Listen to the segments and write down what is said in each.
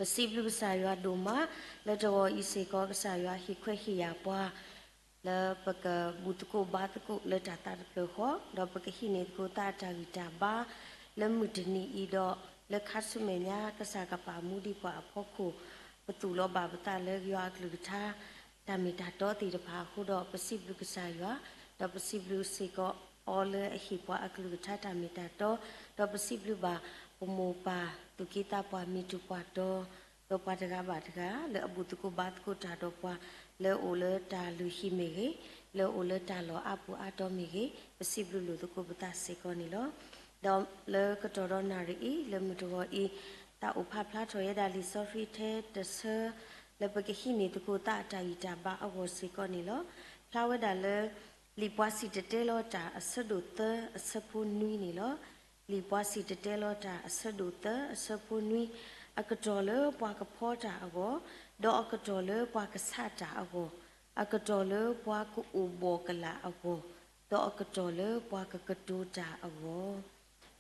ပစံးဘျုးကစၢ်ယွၤဒိၣ်မး လၢတဂီၤအံၤစ့ၢ်ကီး ကစၢ်ယွၤဟ့ၣ်ခွဲးဟ့ၣ်ယာ်ပှၤ လၢပကဘူၣ်သကိးဘါသကိးလၢတၢ်သးတဖျၢၣ်ဃီ ဒီးပကဟံးန့ၢ်သကိးသးအတၢ်ဂံၢ်တၢ်ဘါ လၢမုၢ်တနံၤအံၤဒီး လၢခါဆူမဲာ်ညါ ကစၢ်ကပာ်မူဒံးပှၤအဖီခိၣ် ပသူၣ်လီၤဘၣ်ပသးလၢယွၤအကလုၢ်ကထါ တၢ်မ့ၢ်တၢ်တီသ့ၣ်တဖၣ်အဃိဒီး ပစံးဘျုးကစၢ်ယွၤ, ဒီးပစံးဘျုးစ့ၢ်ကီးအီၤလၢအဟ့ၣ်ပှၤအကလုၢ်ကထါတၢ်မ့ၢ်တၢ်တီ, ဒီးပစံးဘျုးဘၣ်ပမိၢ်ပၢ်သူၣ်က့သးပှၢ် မ့ၢ်တူၢ်ပှၤတီၤ, ဒီးပှၤတဂၤဘၣ်တဂၤ လၢအဘူၣ်သကိးဘါသကိးတၢ်ဒီးပှၤ လၢအအိၣ်လၢတၢ်လုၢ်ဟံၣ်မ့ၢ်ဂ့ၤ, လၢအအိၣ်လၢတၢ်လီၢ်အါပူၤအါတီၤမ့ၢ်ဂ့ၤ, ပစံးဘျုးလိာ်သကိးပသးစ့ၢ်ကီးန့ၣ်လီၤ. ဒီးလၢကတီၢ်ဒီးနၣ်ရံၣ်အံၤ လၢမုၢ်တဂီၤအံၤ သးအိၣ်ဖးဖျါထီၣ်ဝဲဒၣ်လံာ်စီဆှံထဲတဆၢ လၢပကဟံးန့ၢ်သကိးသးအတၢ်ဂံၢ်တၢ်ဘါအဂီၢ်စ့ၢ်ကီးန့ၣ်လီၤ. ဖျါဝဲဒၣ်လၢ လံာ်ပှၤစံၣ်တဲၤတဲလီၤတၢ်အဆၢဒိၣ်သၢအဆၢဖိနွံန့ၣ်လီၤ. လံာ်ပှၤစံၣ်တဲၤတဲလီၤတၢ်အဆၢဒိၣ်သၢအဆၢဖိနွံ, အကတီၢ်လၢပှၤကဖီတၢ်အဂီၢ်, ဒီးအကတီၢ်လၢပှၤကဆးတၢ်အဂီၢ်, အကတီၢ်လၢပှၤကအိၣ်ဘှီၣ်ကလာ်အဂီၢ်, ဒီးအကတီၢ်လၢပှၤကကတိၤတၢ်အဂီၢ်,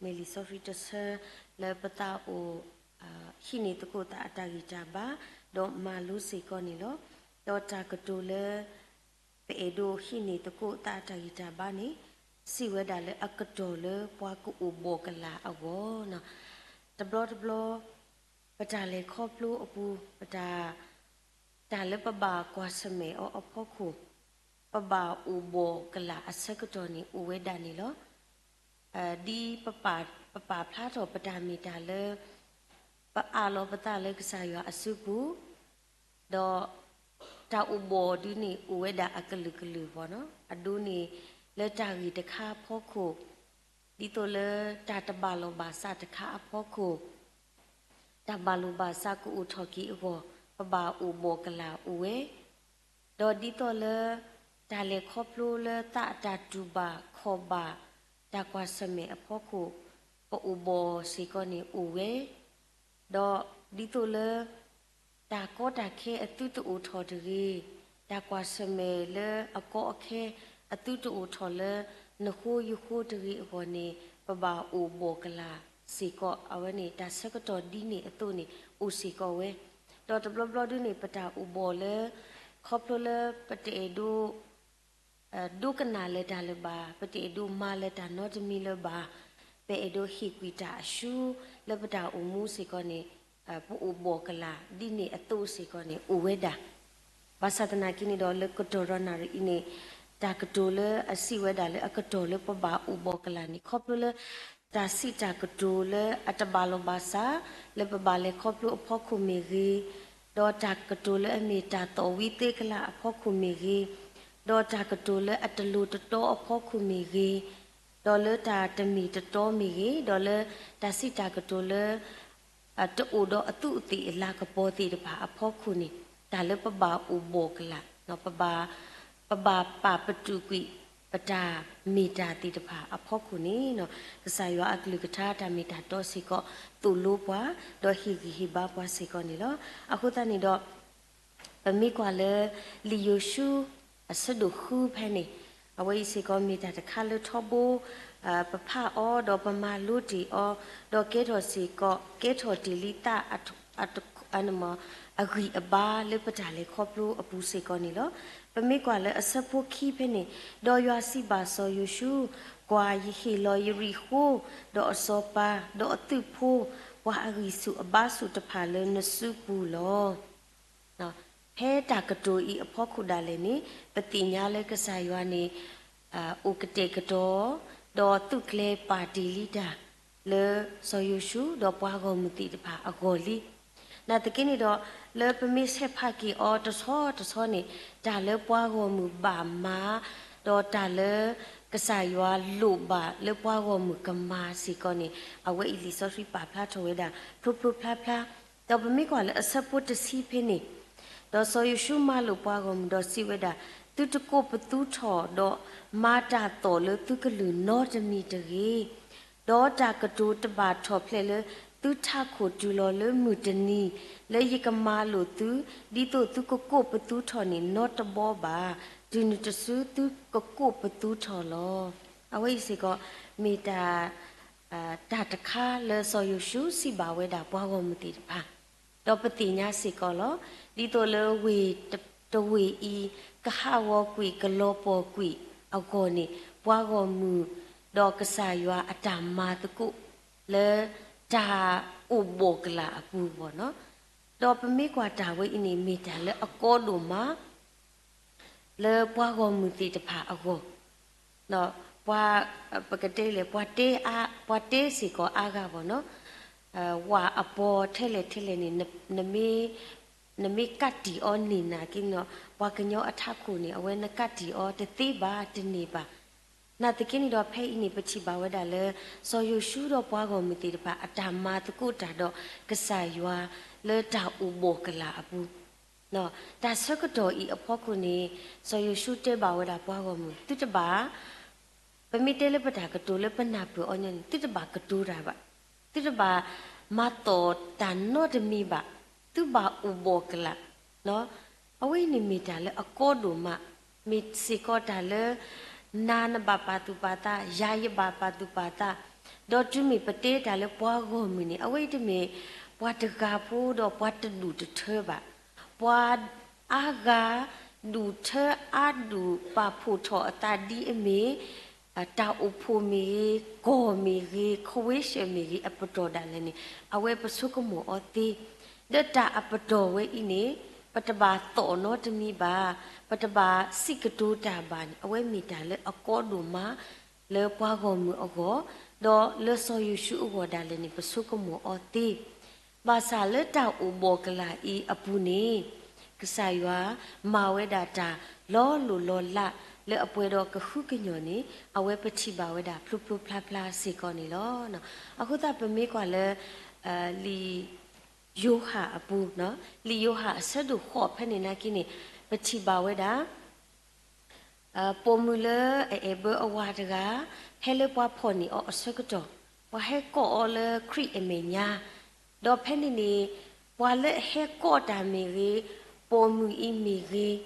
မ့ၢ်လံာ်စီဆှံတဆၢ လၢပသးအိၣ် ဟံးန့ၢ်သကိးသးအတၢ်ဂံၢ်တၢ်ဘါ ဒီးမၤလိစ့ၢ်ကီးန့ၣ်လီၤ. ဒီးတၢ်ကတိၤလၢ ပအဲၣ်ဒိးဟံးန့ၢ်သကိးသးအတၢ်ဂံၢ်တၢ်ဘါန့ၣ် စံးဝဲဒၣ်လၢအကတီၢ်လၢပှၤကအိၣ်ဘှီၣ်ကလာ်အဂီၢ်န့ၣ်, တဘျီတဘျီ ပတၢ်လဲၤခီဖျိအပူၤ ပတၢ် တၢ်လၢပဘၣ်ကွၢ်ဆၢၣ်မဲာ်အီၤအဖီခိၣ် ပဘၣ်အိၣ်ဘှီၣ်ကလာ်အဆၢကတီၢ်န့ၣ် အိၣ်ဝဲဒၣ်န့ၣ်လီၤ. ဒ်ပပာ်ဖျါထီၣ်ပတၢ်မ့ၢ်တၢ်လၢ ပအးလီၤပသးလၢကစၢ်ယွၤအစုပူၤ, ဒီးတၢ်အိၣ်ဘှီၣ်ဒုန့ၣ် အိၣ်ဝဲဒၣ်အကလုာ်ကလုာ်ဘၣ်န့ၣ်, အဒိန့ၣ် လၢတၢ်ဂ့ၢ်တခါအဖီခိၣ်, ဒ်သိးလၢတၢ်တဘၣ်လိာ်ဘၣ်စးတခါအဖီခိၣ် တၢ်ဘၣ်လိာ်ဘၣ်စးကအိၣ်ထီၣ်က့ၤအဂီၢ် ပဘၣ်အိၣ်ဘှီၣ်ကလာ်အိၣ်ဝဲ, ဒီးဒ်သိးလၢ တၢ်လဲၤခီဖျိလၢသးအတၢ်တူၢ်ဘၣ်ခီၣ်ဘၣ် တၢ်ကွၢ်ဆၢၣ်မဲာ်အဖီခိၣ် ပအိၣ်ဘှီၣ်စ့ၢ်ကီးန့ၣ်အိၣ်ဝဲ, ဒီးဒ်သိးလၢ တၢ်ကီတၢ်ခဲအသုတအိၣ်ထီၣ်တဂ့ၤ, တၢ်ကွၢ်ဆၢၣ်မဲာ်လၢအကီအခဲအသုတအိၣ်ထီၣ်လၢနဃိယဃိတဂ့ၤအဂီၢ်န့ၣ် ပဘၣ်အိၣ်ဘှီၣ်ကလာ်စ့ၢ်ကီး, အဝဲန့ၣ် တၢ်ဆၢကတီၢ်ဒ်န့ၣ်အသိးန့ၣ် အိၣ်စ့ၢ်ကီးဝဲ, ဒီးတဘျီဘျီဒုန့ၣ် ပတၢ်အိၣ်ဘှီၣ်လၢ ခီဖျိလၢပတအဲၣ်ဒိး ဒိကနၣ်လၢၤတၢ်လၢၤဘၣ်, ပတအဲၣ်ဒိးမၤလၢၤတၢ်နီတမံၤလၢၤဘၣ်, ပအဲၣ်ဒိးဟ့ၣ်ကွံာ်တၢ်အရှုံးလၢပတၢ်အိၣ်မူစ့ၢ်ကီးန့ၣ် ပအိၣ်ဘှီၣ်ကလာ်ဒ်န့ၣ်အသိးစ့ၢ်ကီးန့ၣ် အိၣ်ဝဲဒၣ်. ဘၣ်ဆၣ်သနာ်က့န့ၣ်ဒီး လၢကတီၢ်ဒီးနၣ်ရံၣ်အံၤန့ၣ် တၢ်ကတိၤလၢအစံးဝဲဒၣ်လၢအကတီၢ်လၢပဘၣ်အိၣ်ဘှီၣ်ကလာ်န့ၣ် ခီဖျိလၢ တၢ်စံးတၢ်ကတိၤလၢအတဘၣ်လိာ်ဘၣ်စး လၢပဘၣ်လဲၤခီဖျိအဖီခိၣ်မ့ၢ်ဂ့ၤ, ဒီးတၢ်ကတိၤလၢအမ့ၢ်တၢ်သီၣ်ဝံသ့ကလးအဖီခိၣ်မ့ၢ်ဂ့ၤ, ဒီးတၢ်ကတိၤလၢအတလိၤတတီအဖီခိၣ်မ့ၢ်ဂ့ၤ, ဒီးလၢတၢ်တမ့ၢ်တတီမ့ၢ်ဂ့ၤ, ဒီးလၢတၢ်စံးတၢ်ကတိၤလၢ တအိၣ်ဒီးအသူးအသ့ၣ်အလၤကပီၤသ့ၣ်တဖၣ်အဖီခိၣ်န့ၣ် တၢ်လၢပဘၣ်အိၣ်ဘှီၣ်ကလာ်, ပဘၣ်, ပဘၣ်ပာ်ပတုာ်ကွံာ်ပတၢ်မ့ၢ်တၢ်သ့ၣ်တဖၣ်အဖီခိၣ်န့ၣ် ကစၢ်ယွၤအကလုၢ်ကထါတၢ်မ့ၢ်တၢ်တီစ့ၢ်ကီး သိၣ်လိပှၤ, ဒီးဟ့ၣ်ဂံၢ်ဟ့ၣ်ဘါပှၤစ့ၢ်ကီးန့ၣ်လီၤ. အဃိသတးန့ၣ်ဒီး ပမ့ၢ်ကွၢ်လၢ လံာ်ယိၤၡူ အဆၢဒိၣ်ဃုဖဲန့ၣ်, အဝဲအံၤစ့ၢ်ကီးမ့ၢ်တၢ်တခါလၢထီဘိ ပဖးအီၤ ဒီးပမၤလိတ့ၢ်အီၤ, ဒီးကဲထီၣ်စ့ၢ်ကီး ကဲထီၣ်တ့ၢ်လံသး အဂံၢ်အဘါလၢပတၢ်လဲၤခီဖျိအပူၤစ့ၢ်ကီးန့ၣ်လီၤ. ပမ့ၢ်ကွၢ်လၢအဆၢဖိခံဖဲန့ၣ်, ဒီးယွၤစံးဘၣ်စီၤယိၤၡူ, ကွၢ်, ယဟ့ၣ်လီၤယရံၣ်ဃိ, ဒီးအစီၤပၤ, ဒီးအသုးဖိ, ပှၤအဂံၢ်ဆူၣ်အဘါဆူၣ်တဖၣ်လၢနစုပူၤလီၤ. ဖဲတၢ်ကတိၤအံၤအဖီခိၣ်ဒၣ်လဲာ်န့ၣ် ပသ့ၣ်ညါလၢကစၢ်ယွၤန့ၣ် အိၣ်ကတဲာ်ကတီၤ ဒီးသုးကျဲၤပာ်တ့ၢ်လံတၢ် လၢစီၤယိၤၡူ ဒီးပှၤဂီၢ်မုၢ်သ့ၣ်တဖၣ်အဂီၢ်လံ. နာ်သက့န့ၣ်ဒီး လၢပမ့ၢ်ဆဲးဖးက့ၤအီၤတဆီတဆီန့ၣ် တၢ်လၢပှၤဂီၢ်မုၢ်ဘၣ်မၤ ဒီးတၢ်လၢကစၢ်ယွၤလိၣ်ဘၣ်လၢပှၤဂီၢ်မုၢ်ကမၤစ့ၢ်ကီးန့ၣ် အဝဲအံၤလံာ်စီဆှံပာ်ဖျါထီၣ်ဝဲဒၣ် ဖျိဖျိဖျါဖျါ ဒီးပမ့ၢ်ကွၢ်လၢအဆၢဖိတဆံဖဲန့ၣ်, ဒီးစီၤယိၤၡူမၤလိာ်ပှၤဂီၢ်မုၢ်ဒီးစံးဝဲဒၣ်, သုတကိးပသူထီၣ် ဒီးမၤတၢ်သီၣ်လၢသုကလုၢ်နီတမံၤတဂ့ၤ. ဒီးတၢ်ကတိၤတဘၣ်ထီၣ်ဖျဲးလၢသုထးခိၣ်တုၤလီၤလၢမုၢ်တနံၤ လၢယကမၤလိာ်သု ဒ်သိးသုကကိးပသူထီၣ်န့ၣ်နီတဘီဘၣ်, တုၤနုၤတစုသုကကိးပသူထီၣ်လီၤ. အဝဲအံၤစ့ၢ်ကီး မ့ၢ်တၢ် တၢ်တခါလၢစီၤယိၤၡူစံးဘၣ်ဝဲဒၣ်ပှၤဂီၢ်မုၢ်သ့ၣ်တဖၣ် ဒီးပသ့ၣ်ညါစ့ၢ်ကီးလီၤ. ဒ်သိးလၢဝ့ၢ်တဝ့ၢ်အံၤ ကဟးဂီၤကွံာ်ကလီၤပှီၢ်ကွံာ်အဂီၢ်န့ၣ် ပှၤဂီၢ်မုၢ် ဒီးကစၢ်ယွၤအတၢ်မၤသကိး လၢတၢ်အိၣ်ဘှီၣ်ကလာ်အပူၤဘၣ်နီၤ. ဒီးပမ့ၢ်ကွၢ်တၢ်ဝဲအံၤန့ၣ် မ့ၢ်တၢ်လၢအကီဒိၣ်မး လၢပှၤဂီၢ်မုၢ်သ့ၣ်တဖၣ်အဂီၢ်, ပှၤ ပကတဲလဲၣ် ပှၤတဲအါ ပှၤတဲစ့ၢ်ကီးအါဂၤဘၣ်နီၤ. ဝၤအပီၤထဲလဲၣ်ထဲလဲၣ်န့ၣ် နမ့ၢ် နမ့ၢ်ကးတံာ်အီၤန့ၢ်နာ်က့န့ၣ်ဒီး ပှၤကညီအထးခိၣ်န့ၣ် အဝဲနကးတံာ်အီၤတသ့ဘၣ် တန့ၢ်ဘၣ်. နာ်သက့န့ၣ်ဒီး ဖဲအံၤန့ၣ် ပထံၣ်ဘၣ်ဝဲဒၣ်လၢ စီၤယိၤၡူဒီးပှၤဂီၢ်မုၢ်သ့ၣ်တဖၣ် အတၢ်မၤသကိးတၢ်ဒီးကစၢ်ယွၤ လၢတၢ်အိၣ်ဘှီၣ်ကလာ်အပူၤ တၢ်ဆၢကတီၢ်အံၤအဖီခိၣ်န့ၣ် စီၤယိၤၡူတဲဘၣ်ဝဲဒၣ်ပှၤဂီၢ်မုၢ် သုတဘၣ်, ပမ့ၢ်တဲလၢပတၢ်ကတိၤလၢပနၢ်ပၢၢ်အီၤညီန့ၣ် သုတဘၣ်ကတိၤတၢ်ဘၣ်, သုတဘၣ်မၤသီၣ်တၢ်နီတမံၤဘၣ်, သုဘၣ်အိၣ်ဘှီၣ်ကလာ်. အဝဲအံၤန့ၣ်မ့ၢ်တၢ်လၢအကီဒိၣ်မး, မ့ၢ်စ့ၢ်ကီးတၢ်လၢ နၤနဘၣ်ပာ်သူၣ်ပာ်သး, ယၤယဘၣ်ပာ်သူၣ်ပာ်သး, ဒီးတုၤမ့ၢ်ပတဲတၢ်လၢပှၤဂီၢ်မုၢ်န့ၣ် အဝဲအံၤတမ့ၢ် ပှၤတဂၤဖိဒီးပှၤတဒူၣ်တထၢဘၣ်. ပှၤအါဂၤ ဒူၣ်ထၢအါဒူၣ်ပာ်ဖှိၣ်ထီၣ်အသးဒ်အမ့ၢ် တၢ်အိၣ်ဖှိၣ်မ့ၢ်ဂ့ၤ, ကီၢ်မ့ၢ်ဂ့ၤ, ခဝ့ၡၢၣ်မ့ၢ်ဂ့ၤ အပတီၢ်ဒၣ်လဲာ်န့ၣ် အဝဲပဆိကမိၣ်အီၤသ့, ဒီးတၢ်အပတီၢ်ဝဲအံၤန့ၣ် ပတဘၣ်သီၣ်နီတမံၤဘၣ်, ပတဘၣ်စံးကတိၤတၢ်ဘၣ်န့ၣ် အဝဲမ့ၢ်တၢ်လၢအကီဒိၣ်မး လၢပှၤဂီၢ်မုၢ်အဂီၢ်, ဒီးလၢစီၤယိၤၡူအဂီၢ်ဒၣ်လဲာ်န့ၣ် ပဆိကမိၣ်အီၤသ့. ဘၣ်ဆၣ်လၢတၢ်အိၣ်ဘှီၣ်ကလာ်အံၤအပူၤန့ၣ် ကစၢ်ယွၤမၤဝဲဒၣ်တၢ်လီၤလိၢ်လီၤလးလၢအပှဲၤဒီးကဟုကညီၢ်န့ၣ် အဝဲပထံၣ်ဘၣ်ဝဲဒၣ်ဖျိဖျိဖျါဖျါစ့ၢ်ကီးန့ၣ်လီၤ. အဃိသတးပမ့ၢ်ကွၢ်လၢ လံာ်ယိၤဟၣ်အပူၤ, လံာ်ယိၤဟၣ်အဆၢဒိၣ်ဃိးဖဲန့ၣ်နာ်က့န့ၣ် ပထံၣ်ဘၣ်ဝဲဒၣ် ပိာ်မုၣ်လၢအအဲၣ်ဘၢအဝၤတဂၤ ဖဲလၢပှၤဖီၣ်န့ၢ်အီၤအဆၢကတီၢ် ပှၤဟဲကိးအီၤလၢခရံာ်အမဲာ်ညါ, ဒီးဖဲန့ၣ်န့ၣ် ပှၤလၢအဟဲကိးတၢ်မ့ၢ်ဂ့ၤ, ပိာ်မုၣ်အံၤမ့ၢ်ဂ့ၤ,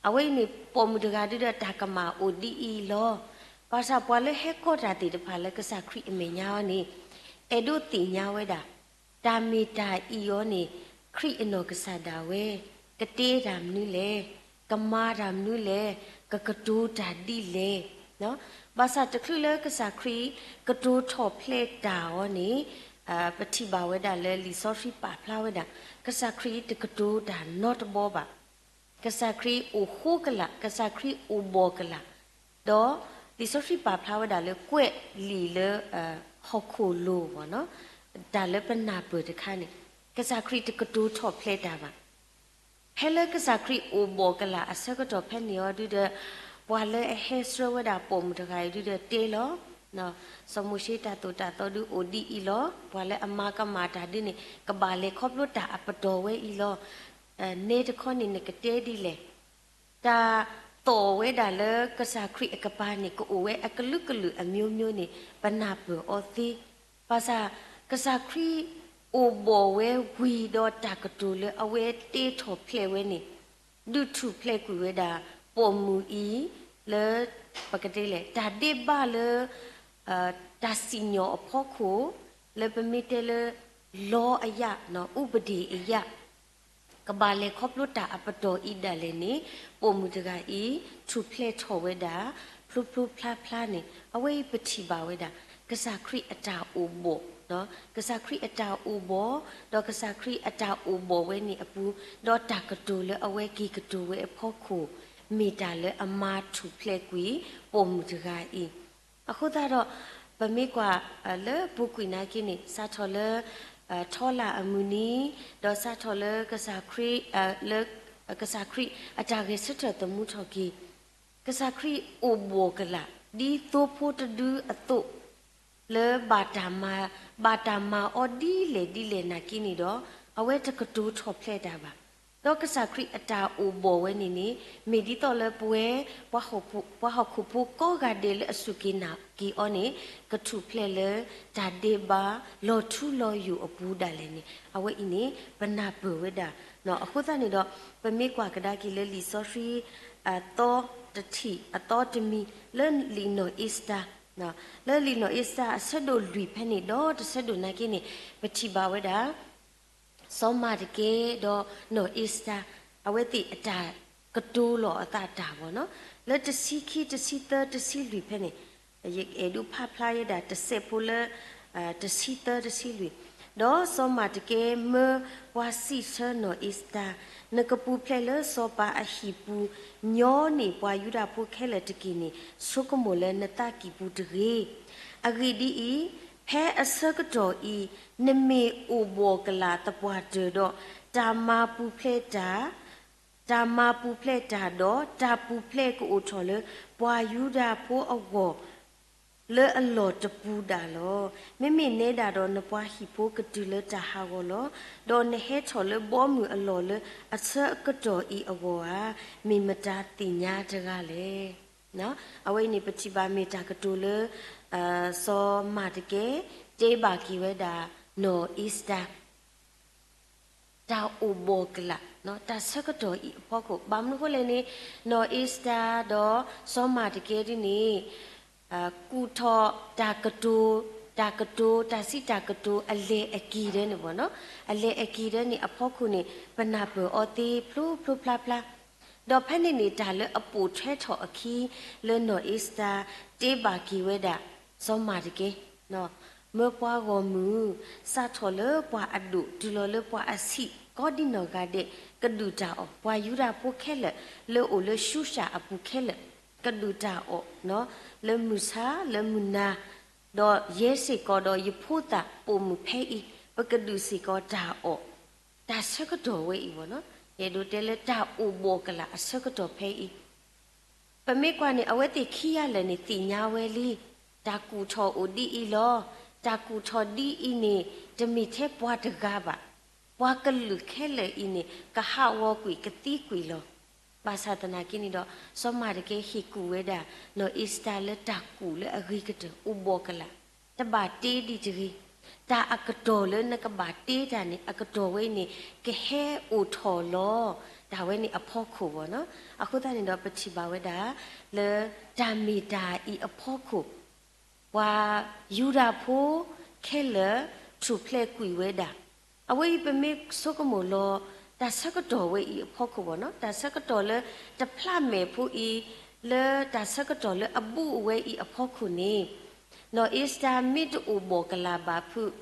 အဝဲအံၤန့ၣ် ပိာ်မုၣ်တဂၤဒုဒီးတၢ်ကမၣ်အိၣ်ဒ်အံၤလီၤ. ဘၣ်ဆၣ်ပှၤလၢဟဲကိးတၢ်သ့ၣ်တဖၣ်လၢကစၢ်ခရံာ်အမဲာ်ညါအီၤန့ၣ် အဲၣ်ဒိးသ့ၣ်ညါဝဲဒၣ် တၢ်မ့ၢ်တၢ်အံၤအီၤန့ၣ် ခရံာ်အနီၢ်ကစၢ်ဒၣ်ဝဲ ကတဲတၢ်မနုၤလဲၣ်, ကမၤတၢ်မနုၤလဲၣ်, ကကတိၤတၢ်ဒ်လဲၣ်. ဘၣ်ဆၣ်တချုးလၢကစၢ်ခရံာ်ကတိၤထီၣ်ဖျဲးတၢ်အီၤန့ၣ် ပထံၣ်ဘၣ်ဝဲဒၣ်လၢလံာ်စီဆှံပာ်ဖျါဝဲဒၣ် ကစၢ်ခရံာ်တကတိၤတၢ်နီတဘီဘၣ်. ကစၢ်ခရံာ်အိၣ်ဃိကလာ်, ကစၢ်ခရံာ်အိၣ်ဘှီၣ်ကလာ်, ဒီးလံာ်စီဆှံပာ်ဖျါဝဲဒၣ်လၢကွဲးလံာ်လၢ ဟီၣ်ခိၣ်လိၤဘၣ်နီၤ, တၢ်လၢပနၢ်ပၢၢ်တခါန့ၣ် ကစၢ်ခရံာ်တကတိၤထီၣ်ဖျဲးတၢ်ဘၣ်. ဖဲလၢကစၢ်ခရံာ်အိၣ်ဘှီၣ်ကလာ်အဆၢကတီၢ်ဖဲန့ၣ်အီၤဒုဒီး ပှၤလၢအဟဲဆှၢဝဲဒၣ်ပိာ်မုၣ်တဂၤအံၤဒုဒီးတဲလီၤ စီၤမိၤၡ့တၢ်သိၣ်တၢ်သီဒုအိၣ်ဒ်အံၤလီၤ. ပှၤလၢအမၤကမၣ်တၢ်ဒုန့ၣ် ကဘၣ်လဲၤခီဖျိတၢ်အပတီၢ်ဝဲအံၤလီၤ. နဲတခီန့ၣ်နကတဲဒ်လဲၣ်. တၢ်သီၣ်ဝဲဒၣ်လၢကစၢ်ခရံာ်အကပၤန့ၣ် ကအိၣ်ဝဲအကလုာ်ကလုာ်အမျိုးမျိုးန့ၣ် ပနၢ်ပၢၢ်အီၤသ့. ဘၣ်ဆၣ် ကစၢ်ခရံာ်အိၣ်ဘှီၣ်ဝဲဝံၤဒီးတၢ်ကတိၤလၢအဝဲတဲထီၣ်ဖျဲးဝဲန့ၣ် ဒုးထူၣ်ဖျဲးကွံာ်ဝဲဒၣ် ပိာ်မုၣ်အံၤ လၢ ပကတဲလဲၣ် တၢ်ဒ့ဘၣ်လၢ တၢ်စံၣ်ညီၣ်အဖီခိၣ် လၢပမ့ၢ်တဲလၢ လီအယၣ် ဥပဒေအယၣ် ကဘၣ်လဲၤခီဖျိတၢ်အပတီၢ်အံၤဒၣ်လဲာ်န့ၣ် ပိာ်မုၣ်တဂၤအံၤ ထူၣ်ဖျဲးထီၣ်ဝဲဒၣ် ဖျိဖျိဖျါဖျါန့ၣ် အဝဲအံၤပထံၣ်ဘၣ်ဝဲဒၣ် ကစၢ်ခရံာ်အတၢ်အိၣ်ဘှီၣ် ကစၢ်ခရံာ်အတၢ်အိၣ်ဘှီၣ် ဒီးကစၢ်ခရံာ်အတၢ်အိၣ်ဘှီၣ်ဝဲန့ၣ်အပူၤ ဒီးတၢ်ကတိၤလၢအဝဲက့ၤကတိၤဝဲအဖီခိၣ် မ့ၢ်တၢ်လၢအမၤထူၣ်ဖျဲးကွံာ် ပိာ်မုၣ်တဂၤအံၤ အဃိသတးဒီး ပမ့ၢ်ကွၢ် လၢပူၤကွံာ်နာ်က့န့ၣ် စးထီၣ်လၢ ထီလၢ်အမုၢ်နံၤ ဒီးစးထီၣ်လၢ လၢ ကစၢ်ခရံာ်အတၢ်ဂဲၤဆၢထၢၣ်သမူထီၣ်က့ၤ ကစၢ်ခရံာ်အိၣ်ဘှီၣ်ကလာ် ဒ်သိဖိတဒုအသိး လၢ ဘၣ်တၢ်မၤအီၤဒ်လဲၣ်ဒ်လဲၣ်နာ်က့န့ၣ်ဒီး အဝဲတကတိၤထီၣ်ဖျဲးတၢ်ဘၣ်. ဒီးကစၢ်ခရံာ်အတၢ်အိၣ်ဘှီၣ်ဝဲန့ၣ်န့ၣ် မ့ၢ်ဒ်သိးလၢပဝဲ ပှၤဟီၣ်ခိၣ်ဖိကိးဂၤဒဲးလၢအစူၢ်က့ၤနာ်က့ၤအီၤန့ၣ် ကထူၣ်ဖျဲးလၢ တၢ်ဒ့ဘၣ် လီၤထူလီၤယိာ်အပူၤဒၣ်လဲာ်န့ၣ် အဝဲအံၤန့ၣ် ပနၢ်ပၢၢ်ဝဲဒၣ်. အဃိသတးန့ၣ်ဒီး ပမ့ၢ်ကွၢ်ကဒါက့ၤလၢလံာ်စီဆှံ အသီတထံၣ် အသီတမံၤ လၢလံာ်နီၢ်အ့စတၢ် လၢလံာ်နီၢ်အ့စတၢ်အဆၢဒိၣ်လွံၢ်ဖဲန့ၣ် ဒီးတဆၢဒိၣ်နာ်က့န့ၣ် ပထံၣ်ဘၣ်ဝဲဒၣ် စီၤမၤတကဲဒီးနီၢ်အ့ၤစတၢ် အဝဲသ့ၣ်အတၢ်ကတိၤလီၤအသးတၢ်ဘၣ်နီၤ, လၢတဆံခံ တဆံသၢ တဆံလွံၢ်ဖဲန့ၣ်, ယအဲၣ်ဒိးဖးဖျါယဲဒၣ်တစဲးဖိလၢ တဆံသၢ တဆံလွံၢ်, ဒီးစီၤမၤတကဲမၢပှၤစံးဆၢနီၢ်အ့ၤစတၢ်, နကပူၤဖျဲးလၢစီၤပၤအဟံၣ်ပူၤ ညီနုၢ်ပှၤယူဒၤဖိခဲလၢာ်တက့ၢ်န့ၣ် ဆိကမိၣ်လၢနသးကံၢ်ပူၤတဂ့ၤ. အဂ့ၢ်ဒ်အံၤ, ဖဲအဆၢကတီၢ်အံၤ နမ့ၢ်အိၣ်ဘှီၣ်ကလာ်သပှၢ်တၢၢ်ဒီး တၢ်မၤပူၤဖျဲးတၢ် တၢ်မၤပူၤဖျဲးတၢ်ဒီး တၢ်ပူၤဖျဲးကအိၣ်ထီၣ်လၢ ပှၤယူဒၤဖိအဂီၢ် လၢအလီၢ်တပူၤဒၣ်လီၤ. မ့မ့ၢ်နဲဒၣ်ဒီး နပှၤဟံၣ်ဖိကတုၤလၢတၢ်ဟးဂီၤလီၤ. ဒီးနဟဲထီၣ်လၢဘီမုၢ်အလီၢ်လၢအဆၢကတီၢ်အံၤအဂီၢ်ဧါ, မ့ၢ်မတၤသ့ၣ်ညါတဂၤလဲၣ်. အဝဲအံၤန့ၣ် ပထံၣ်ဘၣ်မ့ၢ်တၢ်ကတိၤလၢ စီၤမၤတကဲ တဲဘၣ်က့ၤဝဲဒၣ် နီၢ်အ့ၤစတၢ် တၢ်အိၣ်ဘှီၣ်ကလာ် တၢ်ဆၢကတီၢ်အံၤအဖီခိၣ် ဘၣ်မနုၤဃိလဲၣ်န့ၣ်, နီၢ်အ့ၤစတၢ်ဒီးစီၤမၤတကဲဒ်န့ၣ် ကူၣ်ထီၣ်တၢ်ကတိၤ, တၢ်ကတိၤ တၢ်စံးတၢ်ကတိၤ အလဲၤအက့ၤဒၢန့ၣ်ဘၣ်နီၤ, အလဲၤအက့ၤဒၢန့ၣ်အဖီခိၣ်န့ၣ် ပနၢ်ပၢၢ်အီၤသ့ဖျိဖျိဖျါဖျါ, ဒီးဖဲန့ၣ်န့ၣ် တၢ်လၢအပိာ်ထွဲထီၣ်အခံ လၢနီၢ်အ့ၤစတၢ် တဲဘၣ်က့ၤဝဲဒၣ် စီၤမၤတကဲ မၢပှၤဂီၢ်မုၢ် စးထီၣ်လၢပှၤအဒိၣ် တုၤလီၤလၢပှၤအဆံး ကိးဒံနီၢ်ဂၤဒဲး ကဒုၣ်တၢ်အီၣ် ပှၤယူဒၤဖိခဲလၢာ် လၢအိၣ်လၢၡူၡၣ်အပူၤခဲလၢာ် ကဒုၣ်တၢ်အီၣ် လၢမုၢ်ဆါ လၢမုၢ်နၤ ဒီးယဲစ့ၢ်ကီးဒီးယဖိသၣ်ပိာ်မုၣ်ဖဲအံၤ ပကဒုၣ်စ့ၢ်ကီးတၢ်အီၣ် တၢ်ဆၢကတီၢ်ဝဲအံၤဘၣ်နီၤ, ယအဲၣ်ဒိးတဲလၢတၢ်အိၣ်ဘှီၣ်ကလာ်အဆၢကတီၢ်ဖဲအံၤ ပမ့ၢ်ကွၢ်န့ၣ် အဝဲသ့ၣ်ခံဂၤလၢာ်န့ၣ် သ့ၣ်ညါဝဲလံ, တၢ်ကူၣ်ထီၣ်အိၣ်ဒ်အံၤလီၤ. တၢ်ကူၣ်ထီၣ်ဒ်အံၤန့ၣ် တမ့ၢ်ထဲပှၤတဂၤဘၣ်, ပှၤကလုာ်ခဲလၢာ်အံၤန့ၣ် ကဟးဂီၤကွံာ်ကသံကွံာ်လီၤ. ဘၣ်ဆၣ်သနာ်က့န့ၣ်ဒီး စီၤမၤတကဲဟ့ၣ်ကူၣ်ဝဲဒၣ် နီၢ်အ့ၤစတၢ်လၢတၢ်ကူၣ်လၢအဂ့ၤကတၢၢ် အိၣ်ဘှီၣ်ကလာ်, တဘၣ်တ့ဒံးတဂ့ၤ. တၢ်အကတီၢ်လၢနကဘၣ်တ့တၢ်န့ၣ် အကတီၢ်ဝဲအံၤန့ၣ် ကဟဲအိၣ်ထီၣ်လီၤ. တၢ်ဝဲန့ၣ်အဖီခိၣ်ဘၣ်နီၤ. အဃိသတးန့ၣ်ဒီး ပထံၣ်ဘၣ်ဝဲဒၣ် လၢတၢ်မ့ၢ်တၢ်အံၤအဖီခိၣ် ပှၤယူဒၤဖိခဲလၢာ် ထူၣ်ဖျဲးကွံာ်ဝဲဒၣ်. အဝဲအံၤပမ့ၢ်ဆိကမိၣ်လီၤ တၢ်ဆၢကတီၢ်ဝဲအံၤအဖီခိၣ်ဘၣ်နီၤ, တၢ်ဆၢကတီၢ်လၢတဖျးမဲာ်ဖိအံၤ လၢတၢ်ဆၢကတီၢ်လၢအဘူးအဝဲအံၤအဖီခိၣ်န့ၣ်, နီၢ်အ့ၤစတၢ်မ့ၢ်တအိၣ်ဘှီၣ်ကလာ်ဘၣ်ဖုး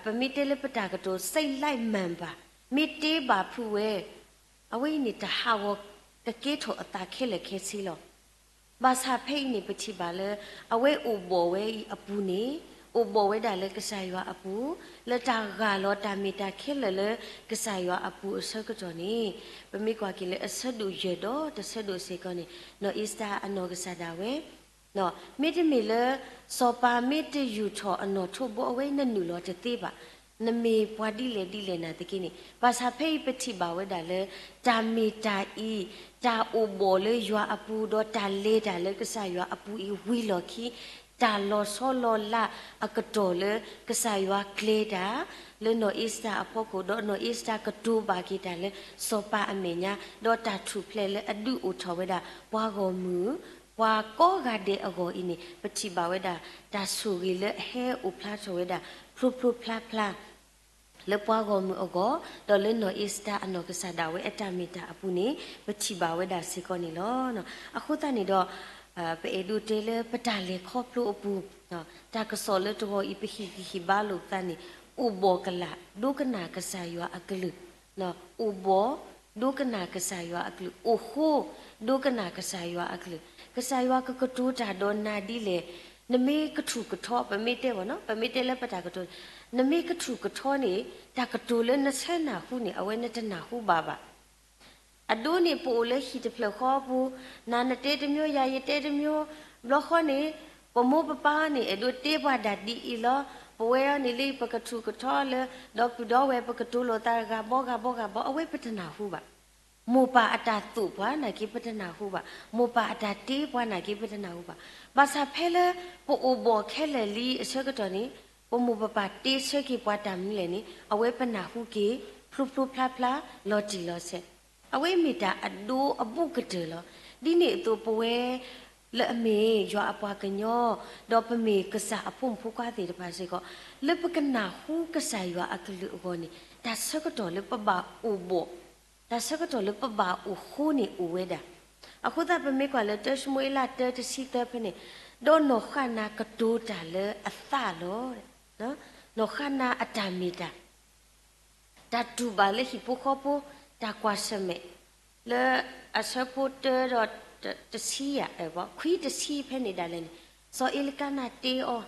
ပမ့ၢ်တဲလၢပတၢ်ကတိၤ စိတ်လိုက်မာန်ပါ မ့ၢ်တ့ဘၣ်ဖုးဝဲ, အဝဲအံၤန့ၣ် တၢ်ဟးဂီၤကကဲထီၣ်အသးခဲလၢာ်ခဲဆ့လီၤ. ဘၣ်ဆၣ်ဖဲအံၤန့ၣ် ပထံၣ်ဘၣ်လၢ အဝဲအိၣ်ဘှီၣ်ဝဲအံၤအပူၤန့ၣ် အိၣ်ဘှီၣ်ဝဲဒၣ်လၢကစၢ်ယွၤအပူၤ, လၢတၢ်ဂၢ်လီၤတၢ်မ့ၢ်တၢ်ခဲလၢာ်လၢကစၢ်ယွၤအပူၤအဆၢကတီၢ်န့ၣ်, ပမ့ၢ်ကွၢ်က့ၤလၢအဆၢဒိၣ်ယဲၢ်ဒီးတဆၢဒိၣ်စ့ၢ်ကီးန့ၣ် နီၢ်အ့ၤစတၢ်အနီၢ်ကစၢ်ဒၣ်ဝဲ မ့တမ့ၢ်လၢ စီၤပၤမ့ၢ်တယူာ်ထီၣ်အနီၣ်ထိးဘိအဝဲ နနုာ်လီၤတသ့ဘၣ်. နမ့ၢ်ပှၤဒ်လဲၣ်ဒ်လဲၣ်နာ်သက့န့ၣ်, ဘၣ်ဆၣ်ဖဲအံၤပထံၣ်ဘၣ်ဝဲဒၣ်လၢ တၢ်မ့ၢ်တၢ်အံၤ, တၢ်အိၣ်ဘှီၣ်လၢယွၤအပူၤ ဒီးတၢ်လဲၤတၢ်လၢကစၢ်ယွၤအပူၤအံၤဝံၤလီၢ်ခံ, တၢ်လီၤဆီလီၤလးအကတီၢ်လၢကစၢ်ယွၤကျဲၤတၢ် လၢနီၢ်အ့ၤစတၢ်အဖီခိၣ် ဒီးနီၢ်အ့ၤစတၢ်ကတိၤဘၣ်က့ၤတၢ်လၢစီၤပၤအမဲာ်ညါ, ဒီးတၢ်ထူၣ်ဖျဲးလၢအဒုးအိၣ်ထီၣ်ဝဲဒၣ် ပှၤဂီၢ်မုၢ် ပှၤကိးဂၤဒဲးအဂီၢ်အံၤန့ၣ် ပထံၣ်ဘၣ်ဝဲဒၣ် တၢ်ဆိၣ်ဂ့ၤလၢအဟဲအိၣ်ဖျါထီၣ်ဝဲဒၣ် ဖျိဖျိဖျါဖျါ လၢပှၤဂီၢ်မုၢ်အဂီၢ်, ဒီးလၢနီၢ်အ့ၤစတၢ်အနီၢ်ကစၢ်ဒၣ်ဝဲအတၢ်မ့ၢ်တၢ်အပူၤန့ၣ် ပထံၣ်ဘၣ်ဝဲဒၣ်စ့ၢ်ကီးန့ၣ်လီၤ. အဃိသတးန့ၣ်ဒီး ပအဲၣ်ဒိးတဲလၢပတၢ်လဲၤခီဖျိအပူၤ, တၢ်ကစီၣ်လၢတဂီၤအံၤ ပဟ့ၣ်ဂံၢ်ဟ့ၣ်ဘါလိာ်ပသးန့ၣ် အိၣ်ဘှီၣ်ကလာ် ဒိကနၣ်ကစၢ်ယွၤအကလုၢ်, အိၣ်ဘှီၣ် ဒိကနၣ်ကစၢ်ယွၤအကလုၢ်, အိၣ်ဃိ ဒိကနၣ်ကစၢ်ယွၤအကလုၢ်, ကစၢ်ယွၤကကတိၤတၢ်ဒီးနၤဒ်လဲၣ်, နမ့ၢ်ကထူၣ်ကထီ ပမ့ၢ်တဲဘၣ်နီၤ, ပမ့ၢ်တဲလၢပတၢ်ကတိၤ, နမ့ၢ်ကထူၣ်ကထီန့ၣ် တၢ်ကတိၤလၢနဆၢနၢ်ဟူန့ၣ် အဝဲနတနၢ်ဟူဘၣ်ဘၣ်. အဒိန့ၣ် ပအိၣ်လၢဟံၣ်တဖျၢၣ်ဃီအပူၤ, နၤနတဲတမျိုး ယၤယတဲတမျိုး, ဘျီဃီန့ၣ် ပမိၢ်ပပၢ်န့ၣ် အဲၣ်ဒိးတဲပှၤဒၣ်ဒ်အံၤလီၤ, ပဝဲအံၤန့ၣ်လၢပကထူၣ်ကထီလၢ ဒီပုၢ်ဒီဝဲၢ် ပကတိၤလိာ်သးဂၤဘီဂၤဘီဂၤဘီ, အဝဲပတနၢ်ဟူဘၣ်. မိၢ်ပၢ်အတၢ်သိၣ်ပှၤနာ်က့ ပတနၢ်ဟူဘၣ်, မိၢ်ပၢ်အတၢ်တ့ပှၤနာ်က့ ပတနၢ်ဟူဘၣ်. ဘၣ်ဆၣ်ဖဲလၢ ပအိၣ်ဘှီၣ်ခဲလၢာ်လံအဆၢကတီၢ်န့ၣ် ပမိၢ်ပပၢ်တ့ဆၢက့ၤပှၤတၢ်မနုၤလဲၣ်န့ၣ် အဝဲပနၢ်ဟူက့ၤ ဖျိဖျိဖျါဖျါ လီၤတံၢ်လီၤဆဲး, အဝဲမ့ၢ်တၢ်အဒိအဘူးကတၢၢ်လီၤ. ဒ်န့ၣ်အသိးပဝဲ လၢအမ့ၢ်ယွၤအပှၤကညီ, ဒီးပမ့ၢ်ကစၢ်အဖိမုၣ်ဖိခွါသ့ၣ်တဖၣ်စ့ၢ်ကီး, လၢပကနၢ်ဟူကစၢ်ယွၤအကလုၢ်အဂီၢ်န့ၣ် တၢ်ဆၢကတီၢ်လၢပဘၣ်အိၣ်ဘှီၣ်, တၢ်ဆၢကတီၢ်လၢပဘၣ်အိၣ်ဃိန့ၣ်အိၣ်ဝဲဒၣ်. အဃိသတးပမ့ၢ်ကွၢ်လၢတၢၡမူၤအ့လးတၢတဆံသၢဖဲန့ၣ်, ဒီးနီၢ်ဃၣ်နၤကတိၤတၢ်လၢအသၣ်လီၤ. နီၢ်ဃၣ်နၤအတၢ်မ့ၢ်တၢ် တၢ်တူၢ်ဘၣ်လၢဟံၣ်ဖိဃီဖိ, တၢ်ကွၢ်ဆၢၣ်မဲာ်, လၢအဆၢဖိတၢဒီးတဆံယၤ, ခွံတဆံဖဲန့ၣ်ဒၣ်လဲာ်န့ၣ်, စီၤအ့လကါနၤတဲအီၤ,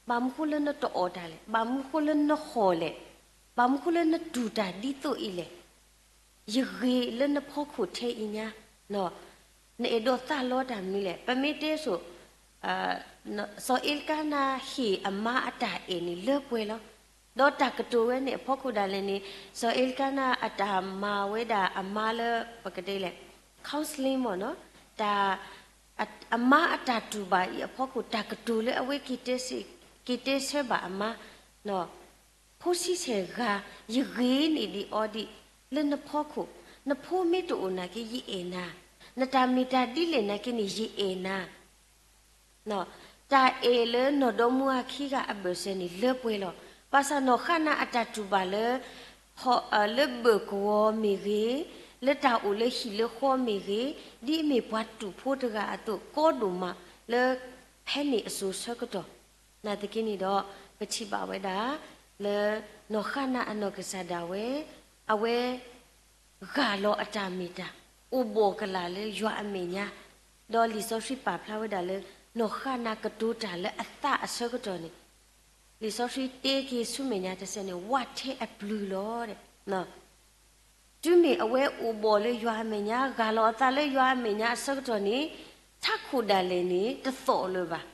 ဘၣ်မနုၤဃိလၢနတအီၣ်တၢ်လဲၣ်, ဘၣ်မနုၤဃိလၢနဟီၣ်လဲၣ်, ဘၣ်မနုၤဃိလၢနတူၢ်တၢ်ဒ်သိးအံၤလဲၣ် ယဂ့ၤလၢနဖီခိၣ်ထဲအံၤညါ, နအဲၣ်ဒိးသၣ်လီတၢ်မနုၤလဲၣ်. ပမ့ၢ်တဲဆိ စီၤအ့လကါနၤဟ့ၣ်အမါအတၢ်အဲၣ်န့ၣ်လၢပှဲၤလီၤ. ဒီးတၢ်ကတိၤဝဲန့ၣ်အဖီခိၣ်ဒၣ်လဲာ်န့ၣ်, စီၤအ့လကါနၤအတၢ်မၤဝဲဒၣ်အမါလၢ ပကတဲလဲၣ် counseling မ့ၢ်နီၤ, တၢ် အမါအတၢ်တူၢ်ဘၣ်အံၤအဖီခိၣ် တၢ်ကတိၤလၢအဝဲက့ၤတဲဆၢဘၣ်အမါ, ဖိဆံဆဲၣ်ဂၤ, ယဂ့ၤန့ၢ်ဒံးအီၤဒံးလၢနဖီခိၣ်, နဖိမ့ၢ်တအိၣ်နာ်က့ ယအဲၣ်နၤ, နတၢ်မ့ၢ်တၢ်ဒ်လဲၣ်နာ်က့န့ၣ် ယအဲၣ်နၤ. တၢ်အဲၣ်လၢနီၢ်ဒီမါဝၤခံဂၤအဘၢၣ်စၢၤန့ၣ်လၢပှဲၤလီၤ. ဘၣ်ဆၣ်နီၢ်ဃၣ်နၤအတၢ်တူၢ်ဘၣ်လၢ လၢဘၢၣ်ကဝီၤမ့ၢ်ဂ့ၤ, လၢတၢ်အိၣ်လၢဟံၣ်လၢဃီမ့ၢ်ဂ့ၤ, ဒ်အမ့ၢ်ပှၤတူာ်ဖိတဂၤအသိး ကီဒိၣ်မးလၢ ဖဲန့ၣ်အစိၤဆၢကတီၢ်, နာ်သက့န့ၣ်ဒီး ပထံၣ်ဘၣ်ဝဲဒၣ် လၢနီၢ်ဃၣ်နၤအနီၢ်ကစၢ်ဒၣ်ဝဲ, အဝဲ ဂၢ်လီၤအတၢ်မ့ၢ်တၢ်, အိၣ်ဘှီၣ်ကလာ်လၢယွၤအမဲာ်ညါ, ဒီးလံာ်စီဆှံပာ်ဖျါဝဲဒၣ်လၢ နီၢ်ဃၣ်နၤကတိၤတၢ်လၢအသၣ်အဆၢကတီၢ်န့ၣ်, လံာ်စီဆှံတဲက့ၤဆူမဲာ်ညါတဆၢန့ၣ် ဝၣ်ထဲအပျုၤလီၤ. တုၤမ့ၢ်အဝဲအိၣ်ဘှီၣ်လၢယွၤအမဲာ်ညါ, ဂၢ်လီၤအသးလၢယွၤအမဲာ်ညါအဆၢကတီၢ်န့ၣ်, ထးခိၣ်ဒၣ်လဲာ်န့ၣ် တသီၣ်လၢၤဘၣ်.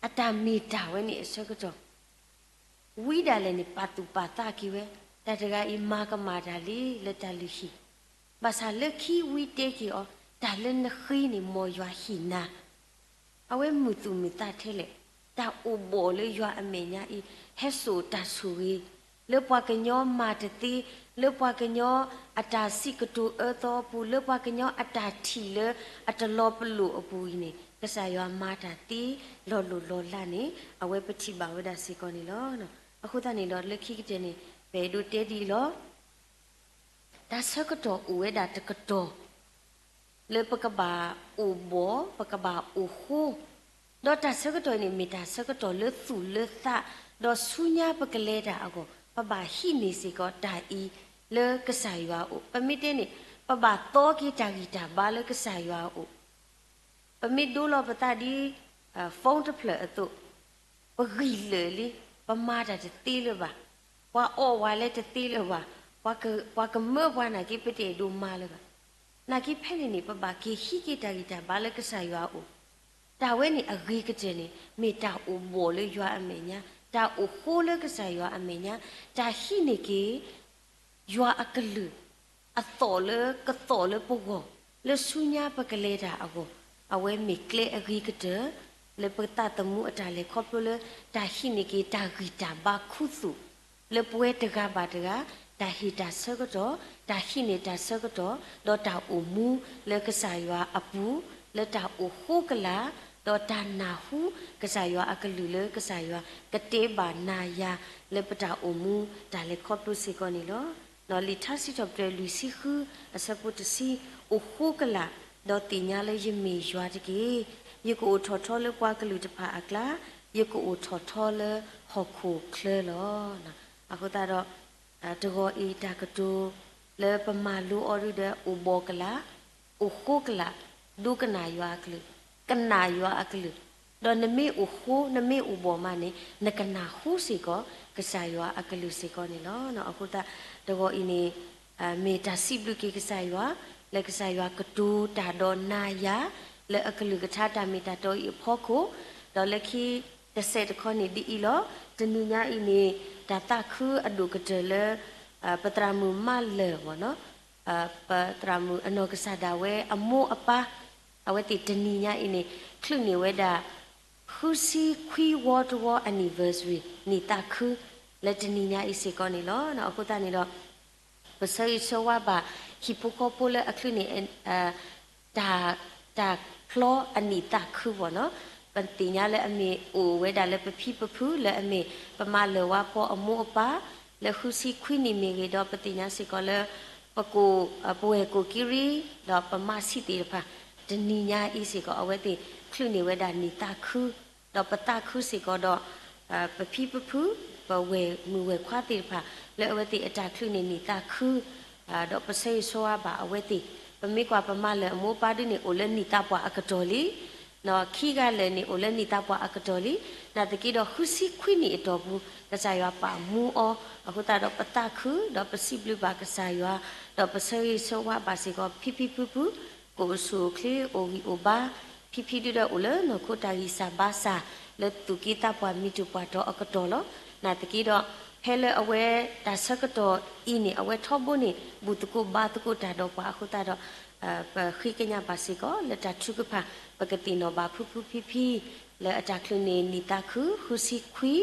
အတၢ်မ့ၢ်တၢ်ဝဲန့ၣ်အဆၢကတီၢ် ဝံဒၣ်လဲာ်န့ၣ် ပာ်သူၣ်ပာ်သးက့ၤဝဲ, တၢ်တဂၤအံၤမၤကမၣ်တၢ်လံလၢတၢ်လုၢ်ဟံၣ်, ဘၣ်ဆၣ်လၢခံဝံတဲက့ၤအီၤ, တၢ်လၢနဃ့န့ၣ် မ်ယွၤဟ့ၣ်နၤ, အဝဲမုာ်သူၣ်မုာ်သးထဲလဲၣ်, တၢ်အိၣ်ဘှီၣ်လၢယွၤအမဲာ်ညါအံၤ, ဟဲစိာ်တၢ်ဆိၣ်ဂ့ၤ, လၢပှၤကညီမၤတသ့, လၢပှၤကညီအတၢ်စံးကတိၤအၢသီအပူၤ, လၢပှၤကညီအတၢ်ထံၣ်လၢအတလီၤပလိာ်အပူၤအံၤန့ၣ်, ကစၢ်ယွၤမၤတၢ်သ့လီၤလိၢ်လီၤလးန့ၣ် အဝဲပထံၣ်ဘၣ်ဝဲဒၣ်စ့ၢ်ကီးန့ၣ်လီၤ. အဃိသတးန့ၣ်ဒီးလၢခံကတၢၢ်န့ၣ် ပအဲၣ်ဒိးတဲဒ်အံၤလီၤ. တၢ်ဆၢကတီၢ်အိၣ်ဝဲဒၣ်တကတီၢ် လၢပကဘၣ်အိၣ်ဘှီၣ်, ပကဘၣ်အိၣ်ဃိ, ဒီးတၢ်ဆၢကတီၢ်န့ၣ် မ့ၢ်တၢ်ဆၢကတီၢ်လၢသူၣ်လၢသး, ဒီးဆူညါပကလဲၤတၢ်အဂီၢ် ပဘၣ်ဟံးန့ၢ်စ့ၢ်ကီးတၢ်အံၤလၢကစၢ်ယွၤအအိၣ်. ပမ့ၢ်တဲန့ၣ် ပဘၣ်သီက့ၤတၢ်ဂံၢ်တၢ်ဘါလၢကစၢ်ယွၤအအိၣ်. ပမ့ၢ်ဒိလီၤပသးဒ် phone တဖျၢၣ်အသိး, ပဂံၢ်လၢာ်လံ, ပမၤတၢ်တသ့လၢၤဘၣ်, ပှၤအီၣ်ဝဲလၢတသ့လၢၤဘၣ်, ပှၤကမၢပှၤနာ်က့ ပတအဲၣ်ဒိးမၤလၢၤဘၣ်. နာ်က့ဖဲန့ၣ်န့ၣ် ပဘၣ်က့ၤဟံးက့ၤတၢ်ဂံၢ်တၢ်ဘါလၢကစၢ်ယွၤအအိၣ်. တၢ်ဝဲန့ၣ်အဂ့ၤကတၢၢ်န့ၣ် မ့ၢ်တၢ်အိၣ်ဘှီၣ်လၢယွၤအမဲာ်ညါ, တၢ်အိၣ်ဃိလၢကစၢ်ယွၤအမဲာ်ညါ, တၢ်ဟံးန့ၢ်က့ၤ ယွၤအကလုၢ် အသီၣ်လၢကသီၣ်လၢပဂီၢ်, လၢဆူညါပကလဲၤတၢ်အဂီၢ်, အဝဲမ့ၢ်ကျဲအဂ့ၤကတၢၢ် လၢပသးသမူအတၢ်လဲၤခီဖျိလၢ တၢ်ဟံးန့ၢ်က့ၤတၢ်ဂံၢ်တၢ်ဘါခူသူၣ် လၢပဝဲတဂၤဘၣ်တဂၤ, တၢ်ဟ့ၣ်တၢ်ဆၢကတီၢ်, တၢ်ဟံးန့ၢ်တၢ်ဆၢကတီၢ်, ဒီးတၢ်အိၣ်မူလၢကစၢ်ယွၤအပူၤ, လၢတၢ်အိၣ်ဃိကလာ်, ဒီးတၢ်နၢ်ဟူကစၢ်ယွၤအကလုၢ်လၢကစၢ်ယွၤကတဲဘၣ်နၤယၤ လၢပတၢ်အိၣ်မူတၢ်လဲၤခီဖျိစ့ၢ်ကီးန့ၣ်လီၤ. လံာ်ထါစံးထီၣ်ပတြၢၤလွံၢ်ဆံဃု အဆၢဖိတဆံ, အိၣ်ဃိကလာ်, ဒီးသ့ၣ်ညါလၢယမ့ၢ်ယွၤတက့ၢ်. ယကအိၣ်ထီၣ်ထီလၢပှၤကလုာ်တဖၣ်အကျါ, ယကအိၣ်ထီၣ်ထီလၢဟီၣ်ခိၣ်ချၢလီၤ. အဃိသတးဒီး တဂီၤအံၤတၢ်ကတိၤလၢပမၤလိအီၤဒုဒီး အိၣ်ဘှီၣ်ကလာ်, အိၣ်ဃိကလာ်, ဒိကနၣ်ယွၤအကလုၢ်, ကနၣ်ယွၤအကလုၢ်, ဒီးနမ့ၢ်အိၣ်ဃိ နမ့ၢ်အိၣ်ဘှီၣ်မးန့ၣ် နကနၢ်ဟူစ့ၢ်ကီး ကစၢ်ယွၤအကလုၢ်စ့ၢ်ကီးန့ၣ်လီၤ. အဃိသတး တဂီၤအံၤန့ၣ် မ့ၢ်တၢ်စံးဘျုးက့ၤကစၢ်ယွၤ လၢကစၢ်ယွၤကတိၤတၢ်ဒီးနၤယၤ လၢအကလုၢ်ကထါတၢ်မ့ၢ်တၢ်တီအံၤအဖီခိၣ်, ဒီးလၢခံတစဲးတခီန့ၣ်ဒ်အံၤလီၤ. တနံၤညါအံၤန့ၣ် တၢ်သးခုအဒိၣ်ကတၢၢ်လၢ ပသရၣ်မုၣ်မးလၢာ်ဝဲနီၤ, ပသရၣ်မုၣ်အနီၢ်ကစၢ်ဒၣ်ဝဲအမိၢ်အပၢ် အဝဲသ့ၣ်တနံၤညါအံၤန့ၣ် ချုးန့ၢ်ဝဲဒၣ် ဃုဆံခွံဝီတဝီ anniversary နံၣ်သးခု လၢတနံၤညါအံၤစ့ၢ်ကီးန့ၣ်လီၤ. အဃိသတးန့ၣ်ဒီး ပဆၢဂ့ၤဆၢဝါဘၣ် ဟံၣ်ဖိဃီဖိလၢအချုးန့ၢ် တၢ် တၢ်ဖျီအနံၣ်သးခုဘၣ်နီၤ, ပသ့ၣ်ညါလၢအမ့ၢ်အိၣ်ဝဲဒၣ်လၢပဖံပဖု လၢအမ့ၢ်ပမၤလၢာ်ဝါဖီအမိၢ်အပၢ် လၢဃုဆံခွံနံၣ်မ့ၢ်ဂ့ၤ ဒီးပသ့ၣ်ညါစ့ၢ်ကီးလၢ ပကိး ပဝဲၢ်ကိၣ်ကံရံ ဒီးပမါဆံးသ့ၣ်တဖၣ် တနံၤညါအံၤစ့ၢ်ကီး အဝဲသ့ၣ်ချုးန့ၢ်ဝဲဒၣ်နံၣ်သးခု ဒီးပသးခုစ့ၢ်ကီးဒီး ပဖံပဖု ပဝဲၢ်မုၣ်ဝဲၢ်ခွါသ့ၣ်တဖၣ် လၢအဝဲသ့ၣ်အတၢ်ချုးန့ၢ်နံၣ်သးခု ဒီးပဆၢဂ့ၤဆၢဝါဘၣ်အဝဲသ့ၣ်, ပမ့ၢ်ကွၢ်ပမၤလၢာ်အမိၢ်အပၢ်ဒ်န့ၣ် အိၣ်လၢနံၣ်သးပှၢ်အကတီၢ်လံ, ဒီးခံဂၤလၢာ်န့ၣ် အိၣ်လၢနံၣ်သးပှၢ်အကတီၢ်လံ, နာ်သက့ဒီးဃုဆံခွံနံၣ်အတီၢ်ပူၤ ကစၢ်ယွၤပာ်မူအီၤ, အဃိသတးဒီးပသးခု ဒီးပစံးဘျုးဘၣ်ကစၢ်ယွၤ, ဒီးပဆၢဂ့ၤဆၢဝါဘၣ်စ့ၢ်ကီး ဖံဖံဖုဖု ကအိၣ်ဆူၣ်အိၣ်ချ့အိၣ်ဂံၢ်အိၣ်ဘါ, ဖံဖံဒုဒီးအိၣ်လၢနီၢ်ခိတၢ်ဂံၢ်စၢ်ဘါစၢ် လၢသူၣ်က့သးပှၢ်မံၤတပှၢ်တီၤအကတီၢ်လီၤ. နာ်သက့ဒီး ဖဲလၢအဝဲတၢ်ဆၢကတီၢ်အံၤန့ၣ် အဝဲထီဘိန့ၣ် ဘူၣ်သကိးဘါသကိးတၢ်ဒီးပှၤအဃိသတးဒီး ပဃ့ကညးဘၣ်စ့ၢ်ကီး လၢတၢ်ထုကဖၣ် ပကသ့ၣ်နီၣ်ဘၣ်ဖုဖုဖံဖံ လၢအတၢ်ချုးန့ၢ်နံၣ်သးခု ဃုဆံခွံ,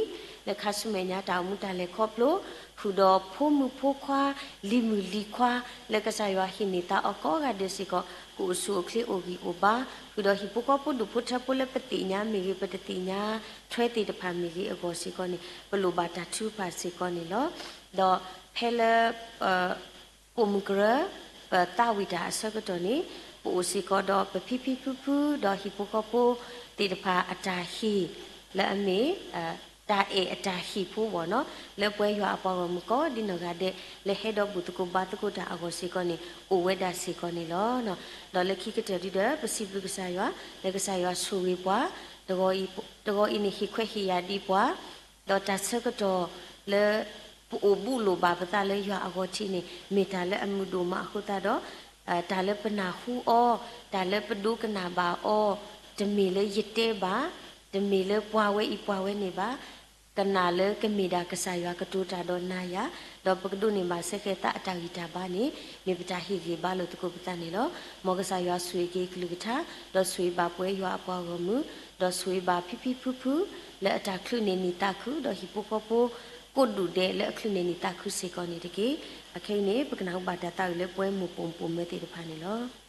လၢခါဆူမဲာ်ညါတၢ်အိၣ်မူတၢ်လဲၤခီဖျိ, ဃုာ်ဒီးဖိမုၣ်ဖိခွါ လံၤမုၣ်လံၤခွါ လၢကစၢ်ယွၤဟ့ၣ်န့ၢ်သါအီၤကိးဂၤဒဲးစ့ၢ်ကီး ကအိၣ်ဆူၣ်အိၣ်ချ့အိၣ်ဂံၢ်အိၣ်ဘါ, ဃုာ်ဒီးဟံၣ်ဖိဃီဖိဒူၣ်ဖိထၢဖိလၢပသ့ၣ်ညါမ့ၢ်ဂ့ၤ ပတသ့ၣ်ညါထွဲသ့ၣ်တဖၣ်မ့ၢ်ဂ့ၤအဂီၢ်စ့ၢ်ကီးန့ၣ် ပလိၣ်ဘၣ်တၢ်ထုကဖၣ်စ့ၢ်ကီးန့ၣ်လီၤ. ဒီးဖဲလၢ ပိာ်မုၣ်ကရၢ ပသးဝံၣ်တၢ်အဆၢကတီၢ်န့ၣ် ပအိၣ်စ့ၢ်ကီးဒီးပဖံဖံဖုဖု ဒီးဟံၣ်ဖိဃီဖိသ့ၣ်တဖၣ်အတၢ်ဟ့ၣ် လၢအမ့ၢ် တၢ်အဲၣ်အတၢ်ဟ့ၣ်ဖိဘၣ်နီၤ လၢပဝဲယွၤအပှၤဂီၢ်မုၢ်ကိးဒ်နီၢ်ဂၤဒဲး လၢဟဲဒီးဘူၣ်သကိးဘါသကိးတၢ်အဂီၢ်စ့ၢ်ကီးန့ၣ် အိၣ်ဝဲဒၣ်စ့ၢ်ကီးန့ၣ်လီၤ. ဒီးလၢခံကတၢၢ်ဒုဒီး ပစံးဘျုးကစၢ်ယွၤ လၢကစၢ်ယွၤဆိၣ်ဂ့ၤပှၤ တဂီၤအံၤန့ၣ် ဟ့ၣ်ခွဲးဟ့ၣ်ယာ်ဒံးပှၤ ဒီးတၢ်ဆၢကတီၢ်လၢ ပအိၣ်ဘူးလိာ်ဘၣ်ပသးလၢယွၤအဂီၢ်ထံးန့ၣ် မ့ၢ်တၢ်လၢအမုာ်ဒိၣ်မးအဃိသတးဒီး တၢ်လၢပနၢ်ဟူအီၤ, တၢ်လၢပဒိကနၣ်ဘၣ်အီၤ, တမ့ၢ်လၢယတဲဘၣ်, တမ့ၢ်လၢပှၤဝဲအံၤပှၤဝဲန့ၣ်ဘၣ်, ကနၣ်လၢကမ့ၢ်ဒၣ်ကစၢ်ယွၤကတိၤတၢ်ဒီးနၤယၤ, ဒီးပကဒိးန့ၢ်ဘၣ်စ့ၢ်ကီးသးအတၢ်ဂံၢ်တၢ်ဘါန့ၣ် မ့ၢ်ပတၢ်ဟ့ၣ်ဂံၢ်ဘါလိာ်သကိးပသးန့ၣ်လီၤ. မ်ကစၢ်ယွၤဆိၣ်ဂ့ၤက့ၤကလုၢ်ကထါ, ဒီးဆိၣ်ဂ့ၤဘၣ်ပဝဲယွၤအပှၤဂီၢ်မုၢ်, ဒီးဆိၣ်ဂ့ၤဘၣ်ဖံဖံဖုဖု လၢအတၢ်ချုးန့ၢ်နံၣ်သးခု ဒီးဟံၣ်ဖိဃီဖိ ကိးဒူၣ်ဒဲးလၢအချုးန့ၢ်နံၣ်သးခုစ့ၢ်ကီးန့ၣ်တက့ၢ်. အခဲအံၤန့ၣ် ပကနၢ်ဟူဘၣ်တၢ်သးဝံၣ်လၢပဝဲမိၢ်ပိာ်မုၣ်ပိာ်မၢၤသ့ၣ်တဖၣ်န့ၣ်လီၤ.